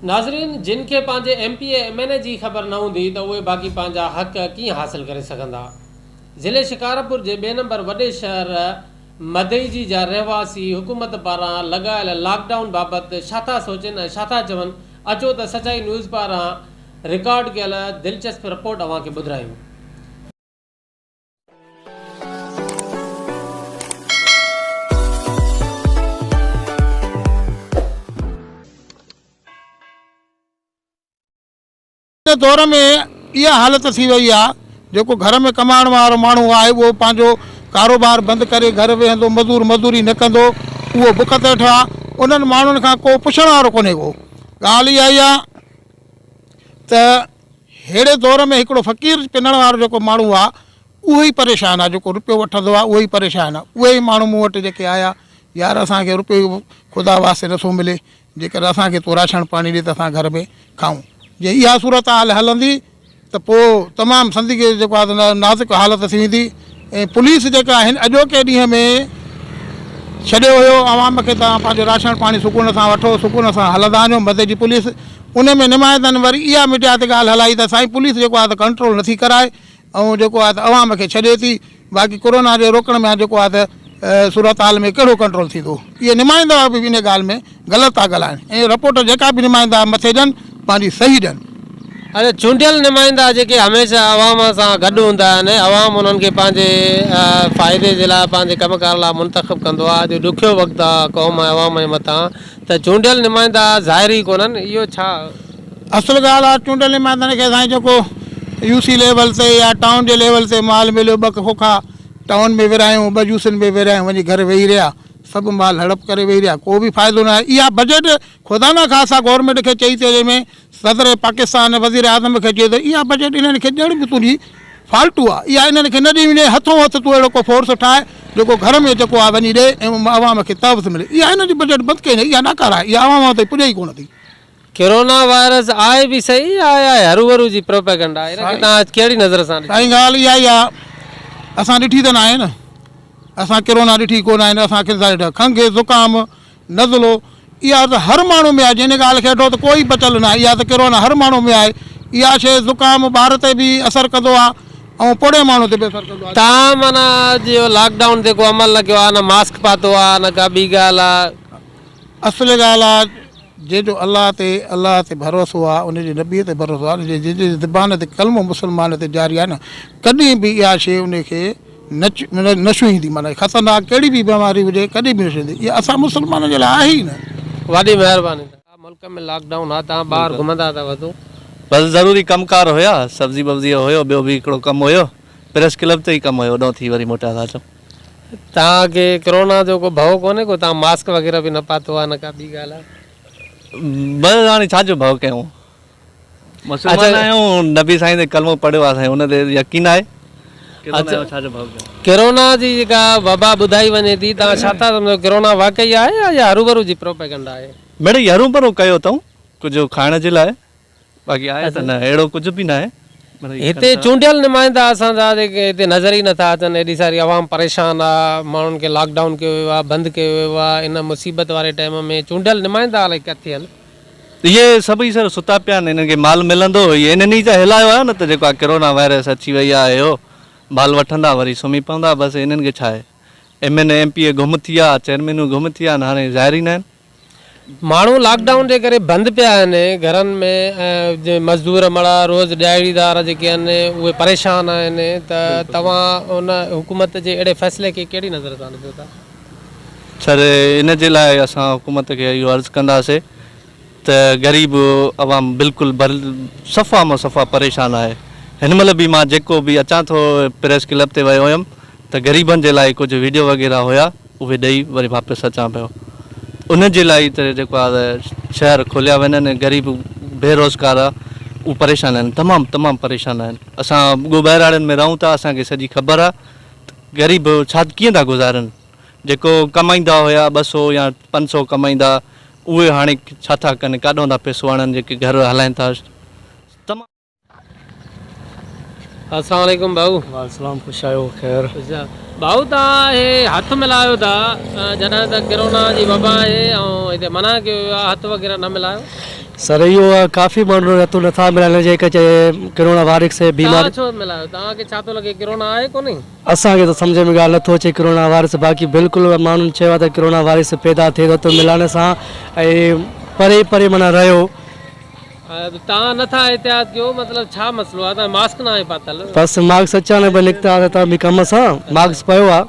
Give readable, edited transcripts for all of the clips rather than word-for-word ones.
ناظرين جن کي پنهنجي M P A M N A جي خبر نه هوندي ته اهي باقي پنهنجا حق ڪيئن حاصل ڪري سگهندا. ضلعي شڪارپور جي ٻئي نمبر وڏي شهر مدئجي جا رهواسي حڪومت پاران لڳايل لاڪ ڊائون بابت ڇا ٿا سوچين ۽ ڇا ٿا چون اچو ته سچائي نيوز پاران رڪارڊ ڪيل دلچسپ رپورٽ اوهان کي ٻڌرايون. هن دور ۾ اها حالت ٿي وئي آهي جيڪو گهر ۾ ڪمائڻ وارو ماڻهو آهي اهو پنهنجو ڪاروبار بند ڪري گهر ويهندو مزور مزوري نه ڪندو اهو بک تي ويٺو آهي انهن ماڻهن کان ڪو پڇڻ وارو ڪونهي ڪو ڳالهه اها ئي آهي ته ههڙي دور ۾ هڪڙو فقير پنڻ وارو جيڪو ماڻهو آهي اهو ئي پريشان آهي جيڪو روپيو وٺندو آهي اهو ئي پريشان آهي اهي ئي ماڻهو مون وٽ جيڪي آيا يار اسان کي روپيو خدا واسطي نٿو ملي جيڪر اسان کي تون راشڻ پاڻي ڏي ته اسان گهر ۾ کائون. جي اها صورتحال هلندي ته پوء تمام سنڌ جي جيڪو آهي ته نازڪ حالت ٿي ويندي ۽ پوليس جيڪا هن اڄوڪي ڏينهن ۾ ڇڏيو هيو عوام کي توهان پنهنجو راشڻ پاڻي سڪون سان وٺو سڪون سان هلندا وڃو مدي جي پوليس ان ۾ نمائندن وري اها ميڊيا تي ڳالهه هلائي ته سائين پوليس جيڪو آهي ته ڪنٽرول نٿي ڪرائي ۽ جيڪو آهي ته عوام کي ڇڏي ٿي باقي ڪورونا جي روڪڻ ۾ جيڪو آهي ته صورتحال ۾ ڪهڙو ڪنٽرول ٿيندو اهي نمائندا به ان ڳالهه ۾ غلط ٿا ڳالهائن ۽ رپورٽ جيڪا به نمائندا مٿي ڏين پنهنجي صحيح ڏين. اچا چونڊيل نمائندا جيڪي هميشه عوام سان گڏ هوندا آهن عوام انهن کي پنهنجي فائدي جي لاء پنهنجي ڪم ڪار لاء منتخب ڪندو آهي اڄ ڏکيو وقت آهي قوم ۽ عوام جي مٿان ته چونڊيل نمائندا ظاهر ئي ڪونهن اهو ڇا اصل ڳالهه آ چونڊيل نمائندن کي سائين جيڪو يو سي ليول تي يا ٽائون جي ليول تي مال مليو ٻه کوکا ٽائون ۾ ورهايون ٻه يوسين ۾ ورهايون وڃي گهر ويهي رهيا سڀ مال هڙپ ڪري ويهي رهيا ڪو به فائدو نه آهي اها بجيٽ خدا نه خاصا گورنمينٽ کي چئي ٿي جنهن ۾ صدر پاڪستان وزير اعظم کي چئي ته اها بجيٽ انهن کي ڏيڻ به تنهنجي فالٽو آ اها انهن کي نه ڏني وڃي هٿون هٿ تون اهڙو ڪو فورس ٺاهه جيڪو گهر ۾ جيڪو آ وڃي ڏي ۽ عوام کي تحفظ ملي اها انهن جي بجيٽ بند ڪئي وڃي اها ناڪاره آهي اها عوام تائين پڄي ئي ڪونه ٿي. ڪرونا وائرس آهي به صحيح يا اها هروڀرو جي پروپيگنڊا آهي ان کي توهان ڪهڙي نظر سان ڏسو؟ سائين ڳالهه اها ئي آ اسان ڏٺي ته ناهي نه اسان ڪرونا ڏٺي ڪونه آهي نه اسان اکين سان ڏٺو کنگهه زڪام نزلو اها ته هر ماڻهو ۾ آهي جنهن ڳالهه کي وٺو ته ڪوئي بچل نه آهي اها ته ڪرونا هر ماڻهو ۾ آهي اها شيء زڪام ٻار تي به اثر ڪندو آهي ۽ پوڙهي ماڻهو تي به اثر ڪندو آهي. توهان معنيٰ اڄ اهو لاڪ ڊائون تي ڪو عمل نه ڪيو آهي نه ماسڪ پاتو آهي نه ڪا ٻي ڳالهه آهي. اصل ڳالهه آهي جنهن جو الله تي الله تي ڀروسو آهي ان جي نبي تي ڀروسو آهي جنهن جي زبان تي ڪلمو مسلمان تي جاري آهي نه ڪڏهن به اها شيء ان کي نه نه ڇهيندي معنيٰ خطرناڪ ڪهڙي به بيماري هجي ڪڏهن به نه ڇهيندي اها اسان مسلمانن جي لاء آهي ئي نه. وڏي مهرباني ته ملڪ ۾ لاڪ ڊائون آ تان ٻاهر گهمندا ٿا وتو. بس ضروري ڪم ڪار هيا سبزي ببزي جو هيو ٻيو به هڪڙو ڪم هيو پريس ڪلب تي ئي ڪم هيو اوڏانهن ٿي وري موٽيا ٿا اچون. تان کي ڪرونا جو ڪو ڀؤ ڪونهي ڪو تان ماسڪ وغيره به نه پاتو آ نه ڪا ٻي ڳالهه آ. بس هاڻي ڇا جو ڀؤ ڪيون. مسلمان آهيون نبي سائين تي ڪلمو پڙهيو آهي سائين ان تي يقين آهي ڪرونا جو ڇا جو ڀؤ ڪيون. ڪرونا جي جيڪا وبا ٻڌائي وڃي ٿي توهان ڇا ٿا سمجهو ڪرونا واقعي آهي يا هروڀرو جي پروپيگنڊا آهي. مڙئي هروڀرو ڪيو اٿئون ڪجهه کائڻ جي لاء باقي آهي ته نه اهڙو ڪجهه به ناهي. هتي چونڊيل نمائندا اسان جا جيڪي هتي نظر ئي نٿا اچن ايڏي ساري عوام پريشان آ ماڻهن کي لاڪ ڊائون ڪيو ويو آ بند ڪيو ويو آ ان مصيبت واري ٽائيم ۾ چونڊيل نمائندا الائي ڪٿي آهن. اهي سڀئي سر ستا پيا آهن انهن کي مال ملندو هو انهن ئي ته هلايو آهي نه ته جيڪو آهي ڪرونا وائرس اچي وئي آهي اهو مال وٺندا وري سمهي پوندا بس انهن کي ڇا آهي M N A M P A گم ٿي ويا چيئرمينون گم ٿي ويا آهن هاڻي ظاهر ئي نه آهن. ماڻهو لاڪ ڊائون جي ڪري بند پيا آهن گهرن ۾ ۽ مزدور مڙا روز ڏهاڙيدار جيڪي آهن اهي پريشان آهن ته توهان ان حڪومت جي اهڙي فيصلي کي ڪهڙي نظر سان ڏسو ٿا؟ سر ان جي لاء اسان حڪومت کي اهو عرض ڪنداسي ته غريب عوام بلڪل صفا مان صفا پريشان آهي هن مهل به مان جيڪو به اچان ٿو پريس ڪلب تي ويو هيم ته غريبن جي لاء ڪجهه ويڊيو وغيره هيا اهي ڏئي وري واپس اچان پيو ان جي لاء ته جيڪو آهي شهر کوليا وڃن غريب بي روزگار اهي پريشان آهن تمام تمام پريشان آهن اسان ٻهراڙين ۾ رهون ٿا اسان کي سڄي خبر آهي غريب ڇا ڪيئن ٿا گذارن جيڪو ڪمائيندا هيا 200 يا 500 ڪمائيندا اهي هاڻي ڇا ٿا ڪن ڪاڏهون ٿا پئسو آڻن جيڪي گهر هلائن ٿا تمام. السلام عليڪم ڀائو. وعليڪم السلام خوش آهيو خير. ڀائو توهان هي هٿ ملايو ٿا جڏهن ته ڪرونا جي وبا آهي ۽ هتي منع ڪيو ويو آهي هٿ وغيره نه ملايو. سر اهو آ ڪافي ماڻهو هٿ نٿا ملائن جيڪا چي ڪرونا وارڪس توهان بيماري ڇو ملايو توهان کي ڇا ٿو لڳي ڪرونا آهي ڪونهي؟ اسان کي ته سمجهه ۾ ڳالهه نٿو اچي ڪرونا وائرس باقي بلڪل ماڻهن چيو آ ته ڪرونا وائرس پيدا ٿئي ٿو هٿ ملائڻ سان ۽ پري پري معنيٰ رهيو. توهان نٿا احتياط ڪيو مطلب ڇا مسئلو آ توهان ماسڪ ناهي پاتل. بس ماسڪ اچانڪ به نڪتا ته به ڪم سان ماسڪ پيو آ.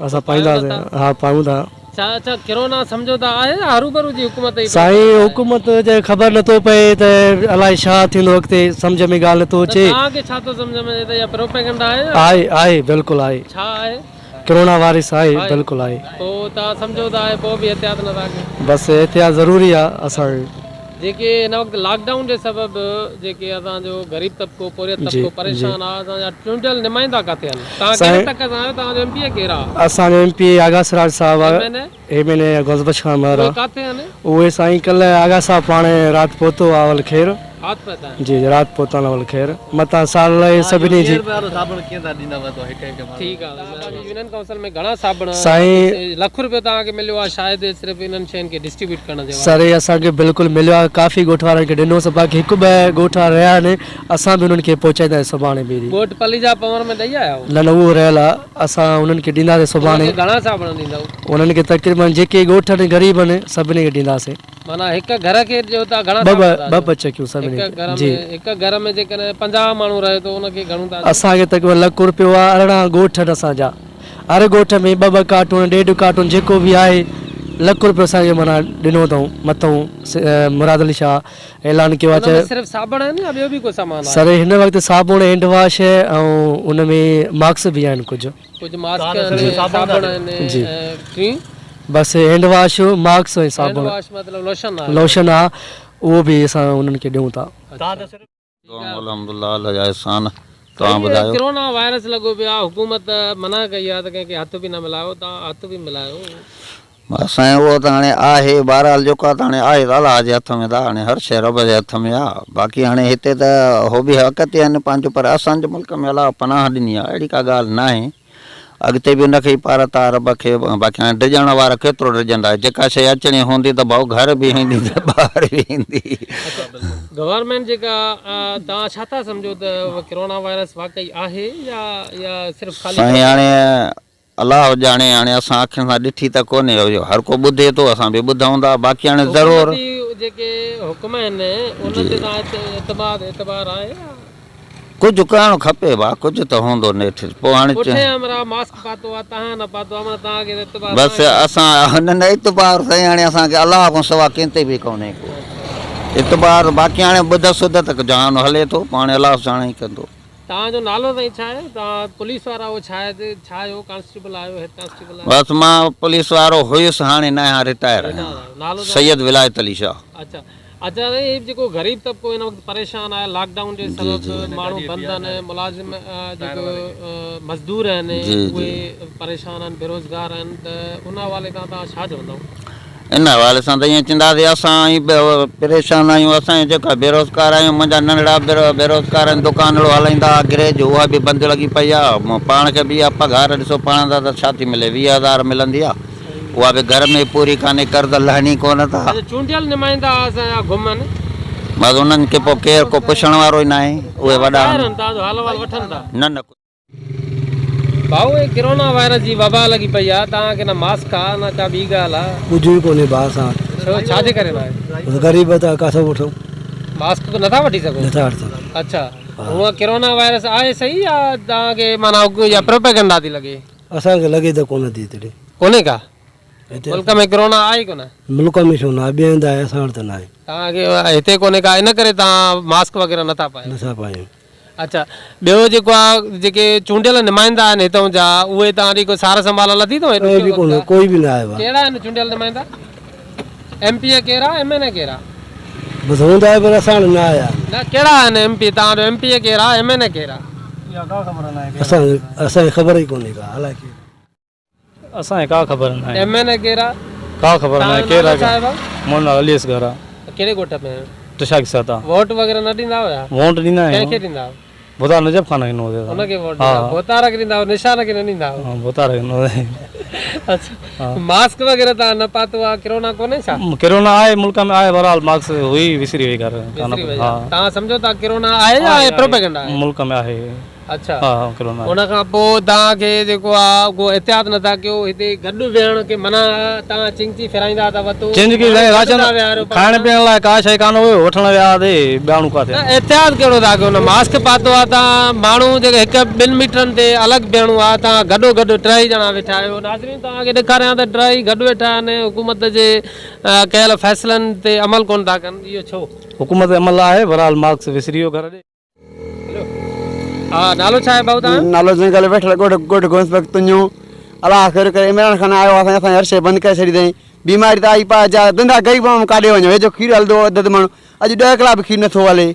اسان پائينداسين ها پايون ٿا. ڇا اڇا ڪرونا سمجهو ته آهي يا هروڀرو جي حڪومت ئي سائين حڪومت جي خبر نٿو پئي ته الائي ڇا ٿيندو اڳتي سمجهه ۾ ڳالهه نٿو اچي. ته توهان کي ڇا ٿو سمجهه ۾ اچي ته اها پروپيگنڊا آهي يا. آهي آهي بلڪل آهي. ڇا آهي؟ ڪرونا وائرس آهي بلڪل آهي. پوء توهان سمجهو ته آهي پوء به احتياط نٿا ڪيو. بس احتياط ضروري آهي اسان کي. جيڪي هن وقت لاڪ ڊائون جي سبب جيڪي اسان جو غريب طبقو پورهيت طبقو پريشان آ اسان جا چونڊيل نمائندا ڪاٿي آهن توهان ڪهڙي تڪ سان آهيو توهان جو ايم پي اي ڪير آ؟ اسان جو ايم پي اي آغا سراج صاحب آ ايم اين اي غوث بخش خان مهر آ اهي ڪاٿي آهن؟ اهي سائين ڪلهه آغا صاحب پاڻ رات پهتو آ اول خير رات پهتا آهن جي رات پهتا آهن اول خير متان سال لهي سڀني جي. ٺيڪ آ يونين ڪائونسل ۾ گهڻا صابڻ سائين لک روپيو توهان کي مليو آ شايد صرف انهن شين کي ڊسٽريبيوٽ ڪرڻ جي سر هي اسان کي بلڪل مليو آ ڪافي ڳوٺ وارن کي ڏنو سي باقي هڪ ٻه ڳوٺ وارا رهيا آهن اسان به انهن کي پهچائينداسين سڀاڻي به. ڳوٺ پليجا پنور ۾ ڏئي آيا آهيو؟ نه نه اهو رهيل آ اسان انهن کي ڏينداسين سڀاڻي. انهن کي گهڻا صابڻ ڏيندؤ؟ انهن کي تقريبن جيڪي ڳوٺ آهن غريب آهن سڀني کي ڏينداسين. معنيٰ هڪ گهر کي ڏيو ٿا گهڻا ٻه صابڻ ٻه ٿا ٻه ڏيو؟ ٻه چڪيون سڀني هڪ کي گهر جي. ۾ هڪ گهر ۾ جيڪڏهن 50 ماڻهو رهي ٿو ان کي گهڻو ٿا ڏيو؟ اسان کي تقريبن لک روپيو آ 18 ڳوٺ آهن اسان جا هر ڳوٺ ۾ ٻه ٻه ڪارٽون ڏيڍ ڪارٽون جيڪو به آهي لک روپيو اسان کي معنيٰ ڏنو اٿئون مٿئون مراد علي شاهه اعلان ڪيو آهي ان ۾ صرف صابڻ آهن يا ٻيو به ڪو سامان آهي؟ سر هن وقت صابڻ هينڊ واش ۽ ان ۾ ماسڪ به آهن ڪجهه. ڪجهه ماسڪ آهن صابڻ آهن جي ۽ ٽين؟ بس هينڊ واش ماسڪ ۽ هينڊ صابڻ واش مطلب لوشن آهي. لوشن آهي اهو به اسان انهن کي ڏيون ٿا. الحمدلله الله جا احسان توهان ٻڌايو. ڪرونا وائرس لڳو پيو آهي حڪومت منع ڪئي آهي ته ڪنهن کي هٿ به نه ملايو توهان هٿ به ملايو. بس سائين اهو ته هاڻي آهي بهرحال جيڪو آهي ته هاڻي آهي ته الله جي هٿ ۾ ته هاڻي هر شيء رب جي هٿ ۾ آهي باقي هاڻي هتي ته هو به حق تي آهن پنهنجو پر اسان جي ملڪ ۾ الله پناهه ڏني آهي اهڙي ڪا ڳالهه ناهي اڳتي به ان کي ئي پارت آ رب کي باقي هاڻي ڊڄڻ وارا ڪيترو ڊڄندا جيڪا شيء اچڻي هوندي ته ڀائو گهر به ايندي ته ٻاهر به ايندي. گورنمينٽ جيڪا توهان ڇا ٿا سمجهو ته ڪرونا وائرس واقعي آهي يا يا صرف خالي سائين هاڻي الله ڄاڻي هاڻي اسان اکين سان ڏٺي ته ڪونهي اهو هر ڪو ٻڌي ٿو اسان به ٻڌون ٿا باقي هاڻي ضرور. حڪومتي جيڪي حڪم آهن ان تي توهان اعتماد اعتبار آهي يا. ڪجهه ڪرڻ کپي ڀا ڪجهه ته هوندو نيٺ پوء هاڻي. پٺئين همراهه ماسڪ پاتو آ تهان نه پاتو آ معنيٰ تهان کي اعتبار بس اسان نه نه اعتبار سائين هاڻي اسان کي الله کان سوا ڪنهن تي به ڪونهي ڪو اعتبار باقي هاڻي ٻڌ سڌ ته جهان هلي ٿو پوء هاڻي الله ساڻ ئي ڪندو. توهان جو نالو سائين ڇا آهي؟ توهان پوليس وارا آهيو ڇا آهي ڇا آهيو ڪانسٽيبل آهيو هيڊ ڪانسٽيبل آهيو؟ بس مان پوليس وارو هيس هاڻي نه آهيان رٽائر آهيان سيد ولايت علي شاهه. اڇا اڇا سائين هي جيڪو غريب طبقو هن وقت پريشان آهي لاڪ ڊائون جي سبب ماڻهو بند آهن ملازم جيڪو مزدور آهن اهي پريشان آهن بيروزگار آهن ته ان حوالي سان توهان ڇا چوندؤ؟ ان حوالي سان ته ائين چونداسين اسان ئي پريشان آهيون اسان ئي جيڪا بيروزگار آهيون منهنجا ننڍڙا به بيروزگار آهن دڪانڙو هلائيندا هئا گريج اها به بند لڳي پئي آهي پاڻ کي به اها پگهار ڏسو پاڻ ته ڇا ٿي ملي 20 هزار ملندي آهي اها به گهر ۾ پوري ڪانهي قرض لهن ئي ڪونه ٿا. چونڊيل نمائندا اسان جا گم آهن. بس انهن کي پوء ڪير ڪو پڇڻ وارو ئي ناهي اهي وڏا آهن. توهان جو حال احوال وٺن ٿا؟ نه نه. ڀائو هي ڪرونا وائرس جي وبا لڳي پئي آ توهان کي نه ماسڪ آ نه ڪا ٻي ڳالهه آ. ڪجهه به ڪونهي ڀاء اسان وٽ. ڇو ڇا جي ڪري ناهي؟ بس غريب ته ڪاٿو وٺون. ماسڪ به نٿا وٺي سگهو؟ نٿا وٺي سگهون. اڇا هونء ڪرونا وائرس آهي صحيح يا توهان کي معنيٰ يا پروپيگنڊا ٿي لڳي؟ اسان کي لڳي ته ڪونه ٿي ايتري. ڪونهي ڪا؟ ملڪ ۾ ڪرونا آهي ڪونه؟ ملڪ ۾ ڇو نه آهي ٻئي هنڌ آهي اسان وٽ ته ناهي. توهان کي هتي ڪونهي ڪا ان ڪري توهان ماسڪ وغيره نٿا پايو؟ نٿا پايون. اڇا ٻيو جيڪو آ جيڪي چونڊيل نمائندا آهن هتون جا اهي توهان ڏي ڪو سار سنڀال لٿي اٿو؟ ڪوئي به ڪونه ڪوئي به نه آيو آ. ڪهڙا آهن چونڊيل نمائندا؟ ايم پي اي ڪير آ ايم اين اي ڪير آ؟ بس هوندا پر اسان وٽ نه آيا. نه ڪهڙا آهن ايم پي توهان جو ايم پي اي ڪير آ ايم اين اي ڪير آ؟ اسان اسان کي خبر ئي ڪونهي ڪا الائي ڪير. اسان کي ڪا خبر ناهي. ايم اين اي ڪير آ؟ ڪا خبر ناهي ڪير آ. منهنجو نالو علي اصغر آ. ڪهڙي ڳوٺ ۾ آهيو؟ ٽشاڪي ساتا. ووٽ وغيره نه ڏيندا هيا؟ ووٽ ڏيندا آهيون. ڪنهن کي ڏيندا آهيو؟ ڀوتار نجف خان کي ڏنو هوسي ان کي ووٽ ڏيندا ڀوتار کي ڏيندا نشان کي نه ڏيندا ها ڀوتار کي ڏنو هوسي. اڇا ماسڪ وغيره توهان نه پاتو آ ڪرونا ڪونهي ڇا؟ ڪرونا آهي ملڪ ۾ آهي بهرحال ماسڪ هئي وسري وئي گهر وسري وئي توهان سمجهو ٿا ڪرونا آهي يا پروپيگنڊا آهي؟ ملڪ ۾ آهي. اڇا ان کان پوء توهان کي جيڪو آ ڪو احتياط نٿا ڪيو هتي گڏ ويهڻ کي منع توهان چنگچي ڦيرائيندا ٿا وتو چنگچي سائين راشن کائڻ پيئڻ لاء ڪا شيء ڪانه هيو وٺڻ ويا هئاسي ٻياڻو ڪاٿي نه احتياط ڪهڙو ٿا ڪيو نه ماسڪ پاتو آ توهان ماڻهو جيڪي هڪ ٻن ميٽرن تي الڳ بيهڻو آ توهان گڏو گڏ ٽئي ڄڻا ويٺا آهيو ناظرين توهان کي ڏيکاريان ته ٽئي گڏ ويٺا آهن حڪومت جي ڪيل فيصلن تي عمل ڪونه ٿا ڪن اهو ڇو؟ حڪومت تي عمل آهي بهرحال ماسڪ وسري ويو گهر ڏي. ها نالو ڇا آهي ڀائو توهان جو؟ نالو جنگل ويٺل ڳوٺ ڳوٺ گونس بخت تنيو الله خير ڪري عمران خان آيو آ سائين اسان جي هر شي بند ڪري ڇڏي اٿئي بيماري ته آئي پا جا ڌنڌا غريب ماڻهو ڪاڏي وڃو هي جو کير هلندو هو اڌ اڌ ماڻهو اڄ ڏهه ڪلا به کير نٿو هلي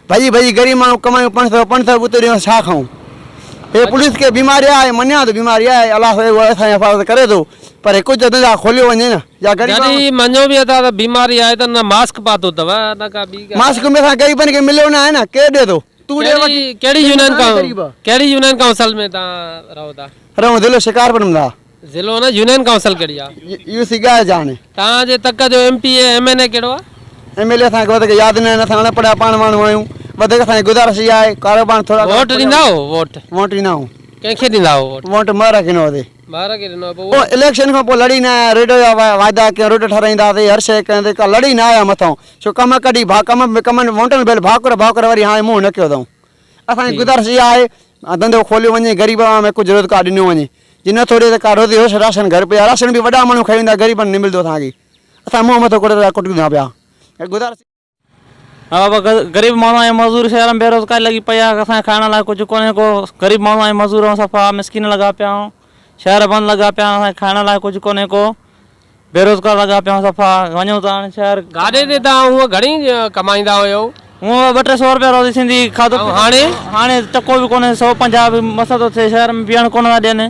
ڀڄي ڀڄي غريب ماڻهو ڪمايون پنج سو پنج سو به اتي ڏيون ڇا کائون هي پوليس کي بيماري آهي مڃيان ٿو بيماري آهي الله اسان جي حفاظت ڪري ٿو پر هي ڪجهه ڌنڌا کوليو وڃي نه يا غريب ماڻهو جڏهن مڃيو به اٿا ته بيماري آهي ته نه ماسڪ پاتو اٿو نه ڪا ٻي ڳالهه. ماسڪ به اسان غريبن کي مليو نه آهي نه ڪير ڏي ٿو تون ڏي وٺ ڪهڙي يونين ڪهڙي يونين ڪائونسل ۾ توهان رهو ٿا؟ رهون ضلعو شڪارپور ۾ ٿا. ضلعو نه يونين ڪائونسل ڪهڙي آ؟ يو سي ڳاهه جان. توهان جي تڪ جو ايم پي اي ايم اين اي ڪهڙو آ؟ ايم ايل اي اسان کي وڌيڪ ياد نه آهن اسان اڻ پڙهيا پاڻ ماڻهو آهيون وڌيڪ اسان جي گذارش اها آهي ڪاروبار ٿورا ووٽ ڏيندا آهيو ووٽ؟ ووٽ ڏيندا آهيون. ڪنهن کي ڏيندا آهيو ووٽ؟ ووٽ مهر کي ڏنو هوسي. مهر کي ڏنو پوء پوء اليڪشن کان پوء لڙي نه آيا ريڊيو جا واعدا ڪيا روڊ ٺهرائينداسين هر شيء ڪنداسين ڪا لڙي نه آيا مٿئون ڇو ڪم ڪڍي ڀا ڪم ڪمن ووٽن ڀيل ڀاڪر ڀاڪر وري هاڻي منهن نه ڪيو اٿئون اسان جي گذارش اها آهي ڌنڌو کوليو وڃي غريب عوام کي ڪجهه روزگار ڏنو وڃي جي نه ٿو ڏي ته ڪا روزي روش راشن گهر پيا راشن به وڏا ماڻهو کڻي ويندا غريبن نه ملندو اسان کي اسان منهن مٿو ڪٽي ڪٽيون پيا گذارش ها بابا غريب ماڻهو آهيون مزور شهر ۾ بيروزگاري لڳي پئي آهي اسان کي کائڻ لاء ڪجهه ڪونهي ڪو غريب ماڻهو آهيون مزور آهيون صفا مسڪين لڳا پيا آهيون شهر بند لڳا پيا آهن اسان کي کائڻ لاء ڪجهه ڪونهي ڪو بيروزگار لڳا پيا آهيون صفا وڃون ته هاڻي شهر. گاڏي تي توهان هونء گهڻي ڪمائيندا هيو؟ هونء ٻه ٽي سو روپيا روزي ٿيندي هئي کاڌو ۽ هاڻي؟ هاڻي ٽڪو به ڪونهي سو پنجاهه به مس ٿو ٿئي شهر ۾ بيهڻ ڪونه ٿا ڏين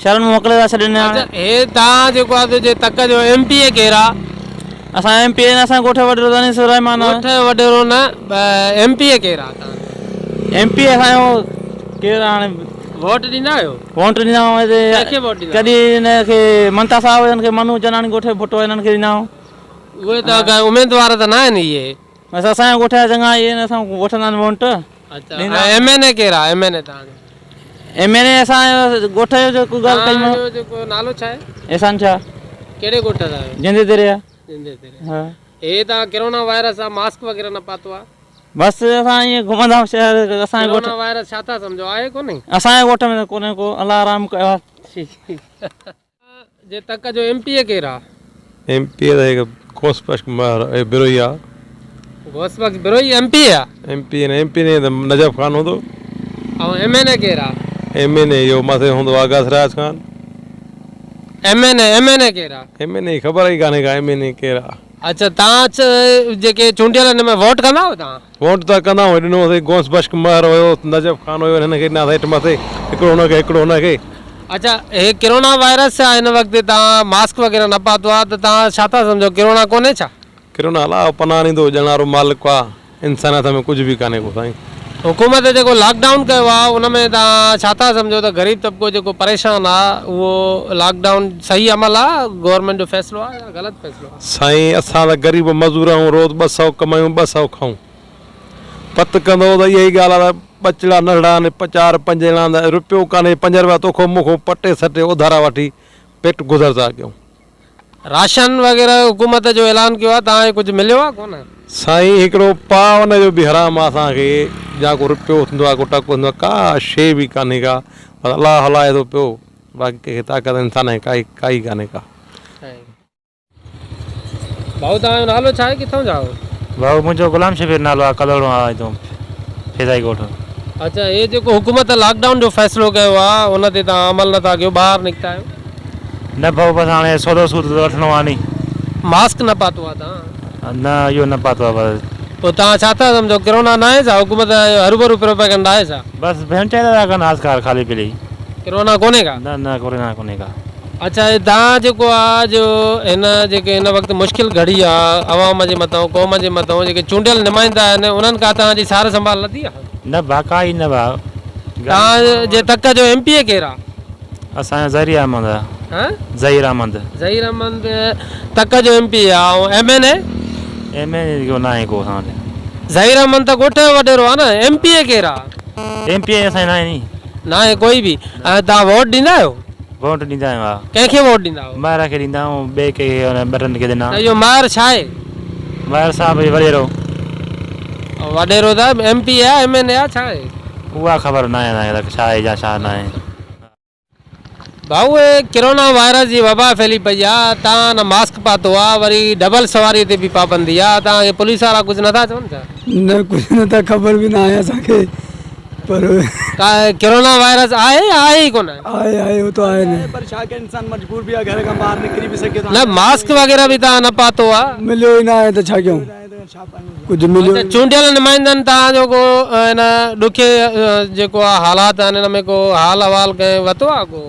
شهرن ۾ موڪلي ٿا ڇڏين اڇا هي توهان جيڪو آهي سو جي تڪ جو ايم پي اي ڪير آ؟ اسان ايم پي اي نه اسان ڳوٺ جو وڏيرو انيس الرحمان آ. ڳوٺ جو وڏيرو نه ايم پي اي ڪير آ توهان جو؟ ايم پي اي اسان جو ڪير آ هاڻي. ووٽ ڏيندا آهيو؟ ووٽ ڏيندا آهيون ڪنهن کي ووٽ ڏيندا آهيو؟ ڪڏهن هن کي منتا صاحب هن کي منو جناڻي ڳوٺ جو ڀٽو هنن کي ڏيندا آهيون. اهي ته اميدوار ته نه آهن اهي. بس اسان جي ڳوٺ جا چڱا اهي آهن اسان وٺندا آهن ووٽ. اڇا ۽ ايم اين اي ڪير آ ايم اين اي توهان جو؟ ايم اين اي اسان جو ڳوٺ جو جيڪو ڳالهه ڪئي توهان جو جيڪو نالو ڇا آهي؟ احسان شاهه. ڪهڙي ڳوٺ جا آهيو؟ جندي دري جا. جندي دري. ها. هي توهان ڪرونا وائرس آ ماسڪ وغيره نه پاتو آ؟ بس اسان ائين گهمندا آهيون شهر اسان جي ڳوٺ. ڪرونا وائرس ڇا ٿا سمجهو آهي ڪونهي؟ اسان جي ڳوٺ ۾ ته ڪونهي ڪو الله رحم ڪيو آ. جي تڪ جو ايم پي اي ڪير آ؟ ايم پي اي ته هڪ غوث بخش مهر اي بروهي آ. Ghaus Bakhsh Brohi M P A آ؟ ايم پي اي نه ايم پي اي ته نجف خان هوندو. ۽ ايم اين اي ڪير آ؟ ايم اين اي اهو مٿي هوندو Agha Siraj Khan. M N A M N A ڪير آ؟ ايم اين اي جي خبر ئي ڪانهي ڪا ايم اين اي ڪير آ. اڇا تان جيڪي چونڊيل ان ۾ ووٽ ڪندا آهيو تان؟ ووٽ ته ڪندا آهيون ڏنو سائين غوث بخش مهر هيو نجف خان هيو هنن کي ڏنا هيٺ مٿي هڪڙو هن کي هڪڙو هن کي. اڇا هي ڪرونا وائرس آ هن وقت تان ماسڪ وغيره نه پاتو آ ته تان ڇا ٿا سمجهو ڪرونا ڪونهي ڇا؟ ڪرونا الله پناهه ڏيندو ڄڻارو مالڪ آ انسان هٿ ۾ ڪجهه به ڪانهي ڪو سائين. حڪومت جيڪو لاڪ ڊائون ڪيو آ ان ۾ توهان ڇا ٿا سمجهو ته غريب طبقو جيڪو پريشان آ اهو لاڪ ڊائون صحيح عمل آ گورنمينٽ جو فيصلو آ يا غلط فيصلو آ. سائين اسان ته غريب مزور آهيون روز 200 ڪمايون 200 کائون پت ڪندو ته اها ئي ڳالهه آ ته ٻچڙا ننڍڙا آهن چار پنج ڄڻا آهن رپيو ڪانهي پنج رپيا توکون مون کان پٽي سٽي اڌارا وٺي پيٽ گذر ٿا ڪيون. راشن وغيره حڪومت جو اعلان ڪيو آ توهان کي ڪجهه مليو آ ڪونه. سائين هڪڙو پاء ان جو به حرام آ اسان کي جا ڪو رپيو ٿيندو آ ڪو ٽڪو ٿيندو آ ڪا شي به ڪانهي ڪا بس الله هلائي ٿو پيو باقي ڪنهن کي طاقت انسان کي ڪائي ڪائي ڪانهي ڪا. ڀائو توهان جو نالو ڇا آهي ڪٿان جا آهيو. ڀائو منهنجو غلام شبير نالو آ ڪلهوڙو آ هتون فيضائي ڳوٺ. اڇا هي جيڪو حڪومت لاڪ ڊائون جو فيصلو ڪيو آ ان تي توهان عمل نه ٿا ڪيو ٻاهر نڪتا آهيو. نه ڀائو بس هاڻي سودو سود ته وٺڻو آ ني. ماسڪ نه پاتو آ توهان. نه اهو نه پاتو آ بس. پوء توهان ڇا ٿا سمجهو ڪرونا ناهي ڇا حڪومت هروڀرو پروپيگنڊا آهي ڇا. بس ڀيڻ چئي ٿا ڪن آسڪار خالي پيلي. ڪرونا ڪونهي ڪا. نه نه ڪرونا ڪونهي ڪا. اڇا هي توهان جيڪو آ جو هن جيڪي هن وقت مشڪل گهڙي آ عوام جي مٿئون قوم جي مٿئون جيڪي چونڊيل نمائندا آهن انهن ڪا توهان جي سار سنڀال لڌي آ؟ نه ڀاء ڪا ئي نه ڀاء. توهان جي تڪ جو ايم پي اي ڪير آ؟ اسان جو ظهير احمد آ. ها؟ ظهير احمد. ظهير احمد تڪ جو ايم پي اي آ ۽ M N A? M N A ناهي ڪو اسان وٽ. ظهير احمد ته ڳوٺ جو وڏيرو آ نه ايم پي اي ڪير آ؟ ايم پي اي اسان جو ناهي ني. ناهي ڪوئي به. ۽ توهان ووٽ ڏيندا آهيو؟ ووٽ ڏيندا آهيون ها. ڪنهن کي ووٽ ڏيندا آهيو؟ مهر کي ڏيندا آهيون ٻئي ڪنهن کي ان ٻه ٽن کي ڏنا. ته اهو مهر ڇا آهي؟ مهر صاحب هي وڏيرو. وڏيرو ته ايم پي اي آهي ايم اين اي آهي ڇا آهي؟ اها خبر ناهي اسان کي ته ڇا آهي يا ڇا ناهي. ڀائو هي ڪرونا وائرس جي وبا ڦهلي پئي آ تان نه ماسڪ پاتو آ وري ڊبل سواري تي به پابندي آ تان کي پوليس وارا ڪجهه نٿا چون ڇا؟ نه ڪجهه نٿا خبر به ناهي اسان کي پر. ڪا ڪرونا وائرس آهي يا آهي ئي ڪونه؟ آهي آهي اهو ته آهي نه. پر ڇا ڪري انسان مجبور به آ گهر کان ٻاهر نڪري به سگهي ٿو. نه ماسڪ وغيره به تان نه پاتو آ. مليو ئي ناهي ته ڇا ڪيون. ڪجهه مليو اڇا چونڊيل نمائندن توهان جو ڪو هن ڏکي جيڪو آ حالات آهن ان ۾ ڪو حال احوال ڪنهن وتو آ ڪو؟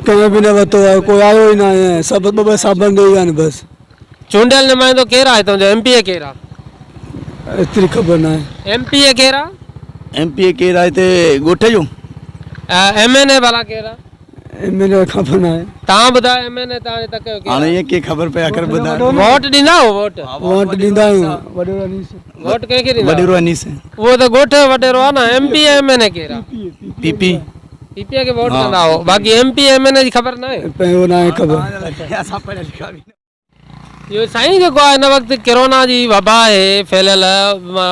ڪنهن به نه وتو آهي ڪوئي آيو ئي ناهي سڀ ٻه ٻه صابن ڏئي ويا آهن بس. چونڊيل نمائندو ڪير آهي تنهنجو ايم پي اي ڪير آ؟ ايتري خبر ناهي. ايم پي اي ڪير آ؟ ايم پي اي ڪير آهي هتي ڳوٺ جو؟ ايم اين اي ڀلا ڪير آ؟ ايم اين اي خبر ناهي. توهان ٻڌايو ايم اين اي توهان جي تڪ جو ڪير هاڻي ائين ڪيئن خبر پئي آخر ٻڌايو. ووٽ ڏيندا آهيو ووٽ؟ ووٽ ڏيندا آهيون وڏيرو انيس. ووٽ ڪنهن کي ڏيندا آهيو؟ وڏيرو انيس. اهو ته ڳوٺ جو وڏيرو آهي نه ايم پي ايم اين اي ڪير آهي؟ P P. پي پي کي ووٽ ڪندا آهيو باقي ايم پي ايم اين اي جي خبر ناهي؟ اهو ناهي خبر. اسان پڙهيا لکيا به نه. اهو سائين جيڪو آهي هن وقت ڪرونا جي وبا آهي ڦهليل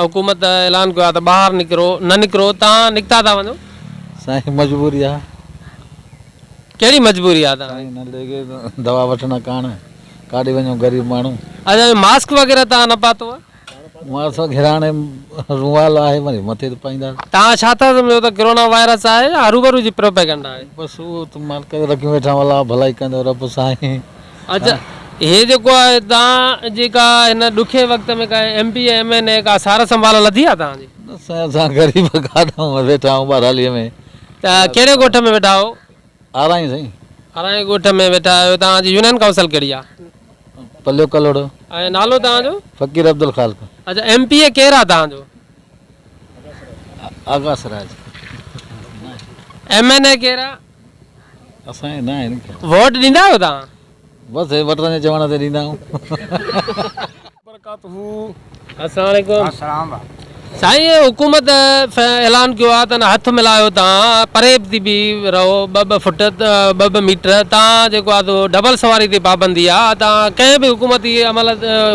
حڪومت اعلان ڪيو آهي ته ٻاهر نڪرو نه نڪرو تان نڪتا ٿا وڃو. سائين مجبوري آ. ڪهڙي مجبوري آ تان. سائين ننڍڙي کي دوا وٺڻ ڪاڻ ڪاڏي وڃون غريب ماڻهو. اڇا ماسڪ وغيره تان نه پاتو آ. ماسڪ وغيره هاڻي رومال آهي وري مٿي تي پائينداسين. توهان ڇا ٿا سمجهو ته ڪرونا وائرس آهي يا هروڀرو جي پروپيگنڊا آهي؟ بس اهو ته مالڪ تي رکيون ويٺا آهيون الله ڀلائي ڪندو رب سائين. اڇا هي جيڪو آهي توهان جي ڪا هن ڏکي وقت ۾ ڪا ايم پي اي ايم اين اي ڪا سار سنڀال لڌي آهي توهان جي؟ نه سائين اسان غريب ڪاڏانهن ويٺا آهيون ٻهراڙيء ۾. ته ڪهڙي ڳوٺ ۾ ويٺا آهيو؟ آرائين سائين. آرائين ڳوٺ ۾ ويٺا آهيو توهان جي يونين ڪائونسل ڪهڙي آهي؟ پليو ڪلهوڙو. ۽ نالو توهان جو؟ فقير عبدالخالق. اڇا ايم پي اي ڪير آ توهان جو؟ آغا سراج. ايم اين اي ڪير آ؟ اسان کي ناهي نه ووٽ ڏيندا آهيو توهان؟ بس هي وٽرن جي چوڻ تي ڏيندا آهيون. السلام عليڪم سائين حڪومت اعلان ڪيو آ ته نه هٿ ملايو تان پري ٿي بي رهو ٻه ٻه فٽ ٻه ٻه ميٽر تان جيڪو آ سو ڊبل سواري تي پابندي آ تان ڪنهن به حڪومتي عمل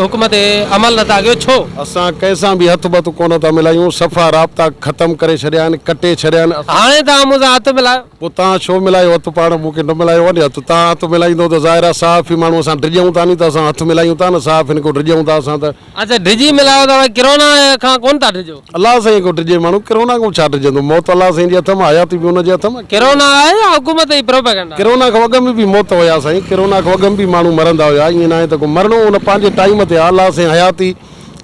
حڪم تي عمل نٿا ڪيو ڇو؟ اسان ڪنهن سان به هٿ ٻٿ ڪونه ٿا ملايون صفا رابطا ختم ڪري ڇڏيا آهن ڪٽي ڇڏيا آهن. هاڻي تان مون سان هٿ ملايو. پوء تان ڇو ملايو هٿ پاڻ مون کي نه ملايو آ ني هٿ تان هٿ ملائيندو ته ظاهر آ صحافي ماڻهو اسان ڊڄون ٿا ني ته اسان هٿ ملايون ٿا نه صحافين کان ڊڄون ٿا اسان ته. اڇا ڊڄي ملايو ٿا ڀائي ڪرونا کان ڪونه ٿا ڊڄو. الله سائين کان ڊڄي ماڻهو ڪرونا کان ڇا ڊڄندو موت الله سائين جي هٿ ۾ حياتي به ان جي هٿ ۾. ڪرونا آهي يا حڪومت جي پروپيگنڊا. ڪرونا کان اڳ ۾ به موت هيا سائين ڪرونا کان اڳ ۾ به ماڻهو مرندا هيا ائين ناهي ته ڪو مرڻو ان پنهنجي ٽائيم تي آ الله سائين حياتي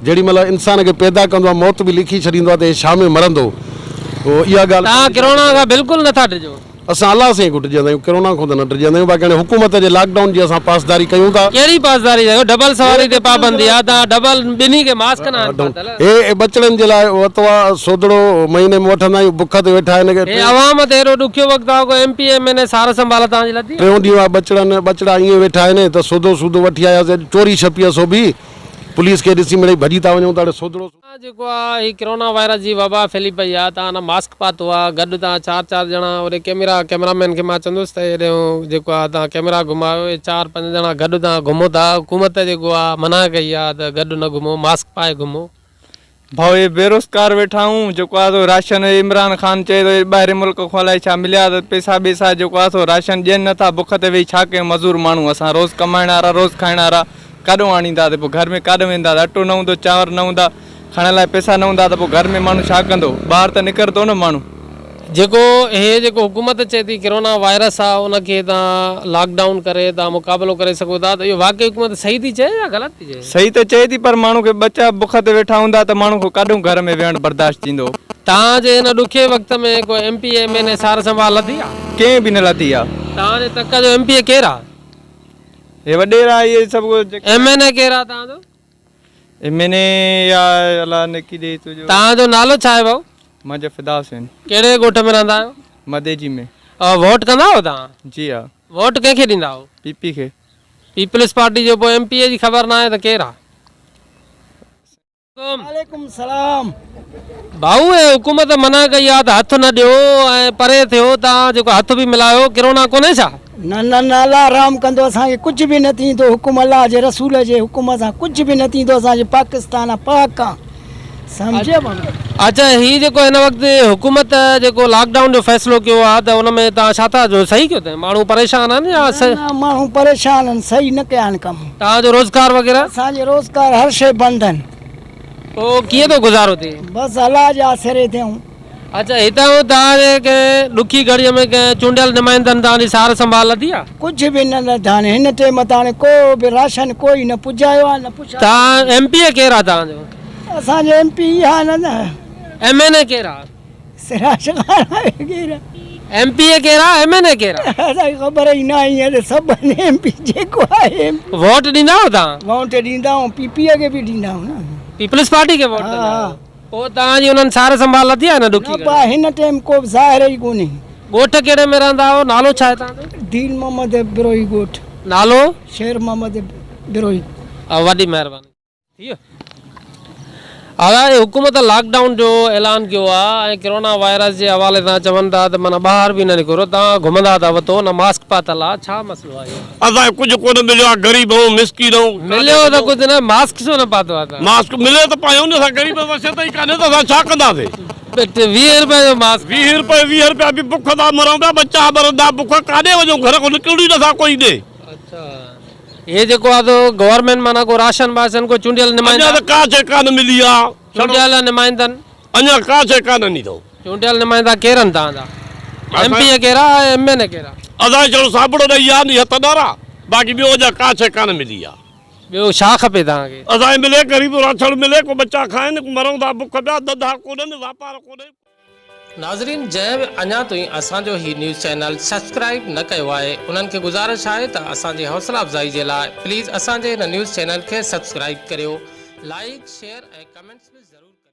جهڙي مهل انسان کي پيدا ڪندو آ موت به لکي ڇڏيندو آ ته هي ڇا ۾ مرندو اها ڳالهه. توهان ڪرونا کان بلڪل نٿا ڊڄو. اسان الله سائين کان ڊڄندا آهيون ڪرونا کان ته نه ڊڄندا آهيون باقي هاڻي حڪومت جي لاڪ ڊائون جي اسان پاسداري ڪيون ٿا. ڪهڙي پاسداري ٿا ڪيو ڊبل سواري تي پابندي آ توهان ڊبل ٻنهي کي ماسڪ نه آهن پاتل. هي ٻچڙن جي لاء ورتو آ سودڙو مهيني ۾ وٺندا آهيون بک تي ويٺا آهن. هي عوام تي ايڏو ڏکيو وقت آ ڪو ايم پي ايم اين اي سار سنڀال توهان جي لڌي آ. ٽيون ڏينهن آ ٻچڙن ٻچڙا ائين ويٺا آهن ته سودو سودو وٺي آياسي اڄ چوري ڇپي آ سو به پوليس کي ڏسي مڙئي ڀڄي ٿا وڃون ته اڙي سودڙو. جيڪو آ هي ڪرونا وائرس جي وبا ڦهلي پئي آ تان نه ماسڪ پاتو آ گڏ تان چار چار ڄڻا اوڏي ڪيمرا ڪيمرا مين کي مان چوندس ته هيڏي جيڪو آ تان ڪيمرا گهمايو هي چار پنج ڄڻا گڏ تان گهمو ٿا حڪومت جيڪو آ منع ڪئي آ ته گڏ نه گهمو ماسڪ پائي گهمو. ڀائو هي بيروزگار ويٺا آهيون جيڪو آ سو راشن عمران خان چئي ٿو ٻاهرين ملڪ کان الائي ڇا مليا ته پئسا ٻيسا جيڪو آ سو راشن ڏين نٿا بک تي ويهي ڇا ڪيون مزور ماڻهو اسان روز ڪمائڻ وارا روز کائڻ وارا ڪاڏو آڻيندا ته پوء گهر ۾ ڪاڏو ويندا ته اٽو نه هوندو چانور نه هوندا کائڻ لاء پئسا نه هوندا ته پوء گهر ۾ ماڻهو ڇا ڪندو ٻاهر ته نڪرندو نه ماڻهو. جيڪو هي جيڪو حڪومت چئي ٿي ڪرونا وائرس آ ان کي تان لاڪ ڊائون ڪري تان مقابلو ڪري سگهو ٿا ته اهو واقعي حڪومت صحيح ٿي چئي يا غلط ٿي چئي؟ صحيح ته چئي ٿي پر ماڻهو کي ٻچا بک تي ويٺا هوندا ته ماڻهو کي ڪاڏهون گهر ۾ ويهڻ برداشت ٿيندو. تان جي هن ڏکي وقت ۾ ڪو ايم پي اي ايم اين اي سار سنڀال لڌي آ؟ ڪنهن به نه لڌي آ. تان جي تڪ جو ايم پي اي ڪير آ؟ هي وڏيرا اهي سڀ جيڪي. ايم اين اي ڪير آ تان جو؟ ايم اين اي يا الله نڪي ڏي تو جو. تان جو نالو ڇا آهي ڀائو؟ منهنجو فدا حسين. ڪهڙي ڳوٺ ۾ رهندا آهيو؟ مديجي ۾. ووٽ ڪندا آهيو توهان؟ جي ها. ووٽ ڪنهن کي ڏيندا آهيو؟ پي پي کي. پيپلز پارٽي جو پوء ايم پي اي جي خبر ناهي ته ڪير آ؟ وعليڪم السلام. ڀائو هي حڪومت منع ڪئي آ ته هٿ نه ڏيو ۽ پري ٿيو تان جيڪو هٿ به ملايو ڪرونا ڪونهي ڇا؟ نه نه نه الله رحم ڪندو اسان کي ڪجهه به نه ٿيندو حڪم الله جي رسول جي حڪم سان ڪجهه به نه ٿيندو اسان جي پاڪستان آ پاڪ آ سمجهيو بابا. اچا هي جيڪو هن وقت حڪومت جيڪو لاڪ ڊائون جو فيصلو ڪيو آ ته ان ۾ تان ڇا ٿا چئو صحيح ڪيو اٿئي ماڻهو پريشان آهن يا نه نه ماڻهو پريشان آهن صحيح نه ڪيا آهن ڪم. تان جو روزگار وغيره. اسان جي روزگار هر شي بند آهن. پوء ڪيئن ٿو گذارو ٿئي؟ بس الله جي آسري تي آهيون. اچا هتان توهان جي ڪنهن ڏکي گهڙيء ۾ ڪنهن چونڊيل نمائندن توهان جي سار سنڀال لڌي آ؟ ڪجهه به نه لڌا آهن هن ٽيم ته هاڻي ڪو به راشن ڪوئي نه پڄايو آهي نه پڇايو. توهان ايم پي اي ڪير آ توهان جو؟ اسان جو ايم پي اها نه نه. ايم اين اي ڪير آ؟ سراج خان آهي ڪير آ؟ ايم پي اي ڪير آ ايم اين اي ڪير آ؟ اسان کي خبر ئي نه آهي ته سڀ ايم پي جيڪو آهي ايم پي. ووٽ ڏيندا آهيو توهان؟ ووٽ ڏيندا آهيون پي پي کي به ڏيندا آهيون نه. پيپلز پارٽي کي ووٽ ڏيندا آهيو؟ پوء توهان جي انهن سار سنڀال لڌي آهي نه ڏکي نه پا هن ٽيم ڪو به ظاهر ئي ڪونهي. ڳوٺ ڪهڙي ۾ رهندا آهيو نالو ڇا آهي توهان جو؟ دين محمد بروهي ڳوٺ. نالو؟ شير محمد بروهي. وڏي مهرباني. ٿي ويو. ادا هي حڪومت لاڪ ڊائون جو اعلان ڪيو آ ۽ ڪرونا وائرس جي حوالي سان چون ٿا ته معنيٰ ٻاهر به نه نڪرو توهان گهمندا ٿا وتو نه ماسڪ پاتل آ ڇا مسئلو آ اهو. اسان کي ڪجهه ڪونه مليو آ غريب آهيون مسڪين آهيون. مليو ته ڪجهه نه ماسڪ ڇو نه پاتو آ توهان. ماسڪ ملي ته پايون نه اسان غريب وسيت ئي ڪانهي ته اسان ڇا ڪنداسين. 20 روپيه جو ماسڪ. 20 روپيه 20 روپيا به بک سان مرون پيا ٻچا مرندا بک ڪاڏي وڃون گهر کان نڪرون ئي نٿا ڪوئي ڏي. اڇا هي جيڪو آ سو گورنمينٽ معنيٰ ڪو راشن باشن ڪو چونڊيل نمائندا. اڃا ته ڪا شيء ڪانه ملي آ. چونڊيل نمائندن. اڃا ڪا شيء ڪانه ڏني اٿئون. چونڊيل نمائندا ڪير آهن توهان جا؟ ايم پي اي ڪير آ ۽ ايم اين اي ڪير آ؟ اسان کي ڇڙو صابڻ ڏئي ويا آهن هٿ ڏارا باقي ٻيو اڃا ڪا شيء ڪانه ملي آ. ٻيو ڇا کپي توهان کي؟ اسان کي ملي غريب راشن ملي ڪو ٻچا کائن مرون ٿا بک پيا ڌنڌا ڪونهن واپار ڪونهي. ناظرين جنهن به اڃا تائين اسان جو هي نيوز چينل سبسڪرائيب نه ڪيو آهي انهن کي گذارش آهي ته اسان جي حوصلا افزائي جي لاء پليز اسان جي هن نيوز چينل کي سبسڪرائيب ڪريو لائيڪ شيئر ۽ ڪمينٽس به ضرور ڪريو.